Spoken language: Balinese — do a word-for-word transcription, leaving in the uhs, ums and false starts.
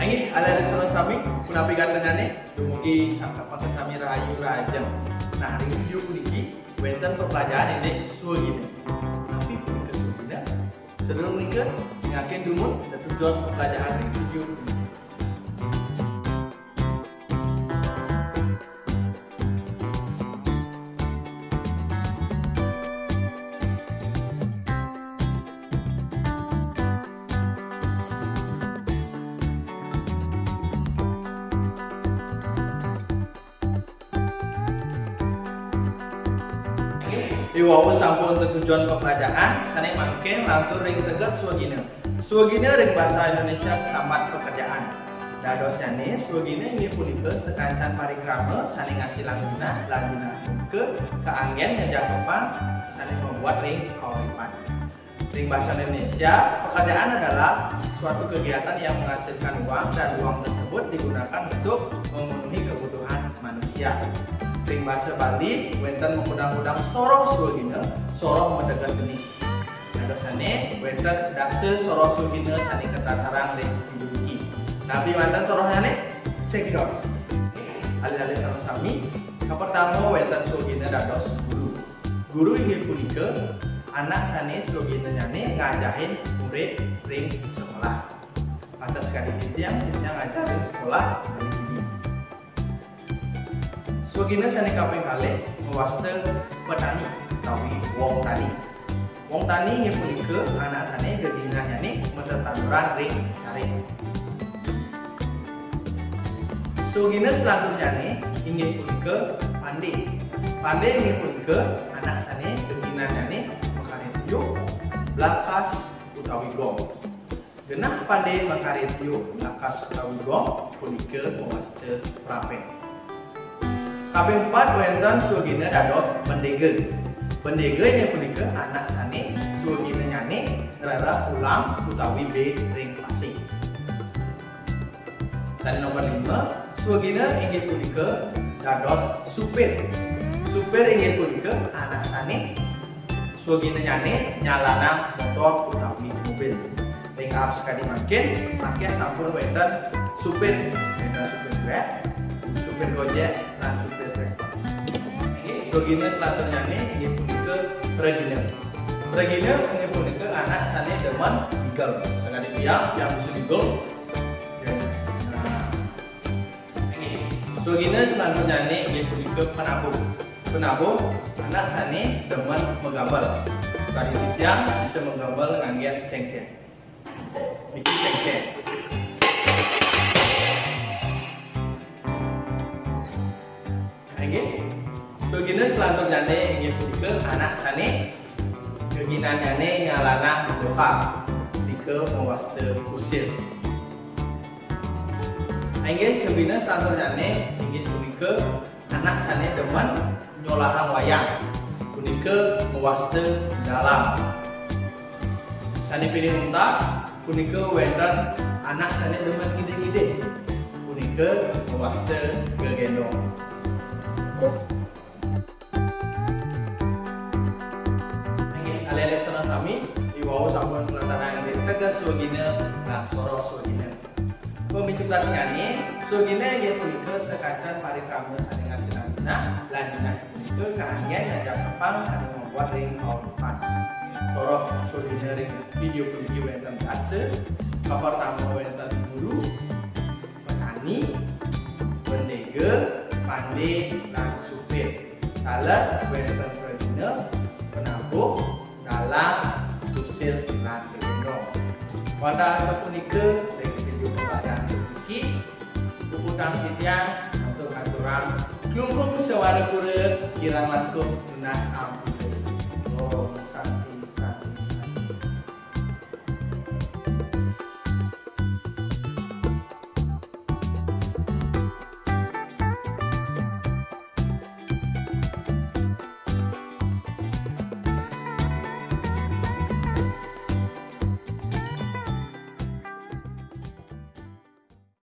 Inggih, alit-alit sareng sami, punapi gantosnyané? Dumugi sangkapan sami rahayu rahajeng. Nah, ring video puniki wénten peplajahan indik swagina. Napi punika swagina? Sadurung nika, singakin dumun tetujon peplajahan ring video puniki. Inggih, i wau sampun tetujon peplajahan, sané mangkin lantur ring teges swagina. Swagina ring basa Indonesia sambat pekerjaan. Dadosnyané, swagina inggih punika sakancan parikrama sané ngasilang jinah, lan jinah punika kaanggén ngajakepang sané mabuat ring kauripan. Ring basa Indonesia, pekerjaan adalah suatu kegiatan yang menghasilkan uang dan uang tersebut digunakan untuk memenuhi kebutuhan manusia. Ring basa Bali, wénten makudang-kudang soroh swagina, soroh mateges genah. Dados sané wénten dasa soroh swagina sané katatarang ring video niki. Napi manten sorohnyané? Cekidot. Alit-alit sareng sami, kapertama wénten swagina dados guru. Guru inggih punika anak sané swaginanyané ngajahin murid ring sekolah. Pantes kadi titiang, titiang ngajar ring sekolah negeri tiga. Swagina sané kaping kalih mawasta petani utawi wong tani. Wong tani inggih punika anak sané geginannyané matetanduran ring carik. Swagina salanturnyané inggih punika pandé. Pandé inggih punika anak sané geginannyané makarya tiuk, blakas, utawi gong. Genah pandé makarya tiuk, blakas, utawi gong punika mawasta prapéng. Kaping pat wénten swagina dados bendéga. Bendéga inggih punika anak sané swaginannyané ngrereh ulam utawi bé ring pasih. Sané nomor lima, swagina inggih punika dados supir. Supir inggih punika anak sané swaginannyané nyalanang motor utawi mobil. Ring aap sakadi mangkin, mangkin sampun wénten supir, wénten supir Grab, supir Gojek, lan supir traktor. Inggih, swagina salanturnyané inggih punika pragina. Pragina inggih punika anak sané demen ngigel. Sakadi tiang, tiang bisa ngigel. Nah, inggih. Swagina salanturnyané inggih punika penabuh. Penabuh, anak sané demen magambel. Sakadi titiang bisa magambel nganggén céngcéng. Niki céngcéng. Inggih. Swagina salanturnyané inggih punika anak sané geginannyané nyalanang doha, punika mawasta kusir. Inggih, swagina salanturnyané inggih punika anak sané demen nyolahang wayang, punika mawasta dalang. Sané pinih untat, punika wénten anak sané demen ngidih-ngidih, punika mawasta gegendong. Inggih, alit-alit sareng sami, i wau sampun kalaksanaan indik teges swagina lan soroh swagina. Pamicutasnyané, swagina inggih punika sakancan parikrama sané ngasilang jinah, lan jinah punika kaanggén ngajakepang sané mabuat ring kauripan. Soroh swagina ring video puniki wénten dasa, kapertama wénten guru, petani, bendéga, pandé, lan supir. Taler wénten pragina, penabuh, dalang, kusir, lan gegendong. Wantah sapunika ring video pelajaran puniki, puputang titiang matur ngaturang Klungkung Swadarapura kirang langkung nunas ampura. Om Santi.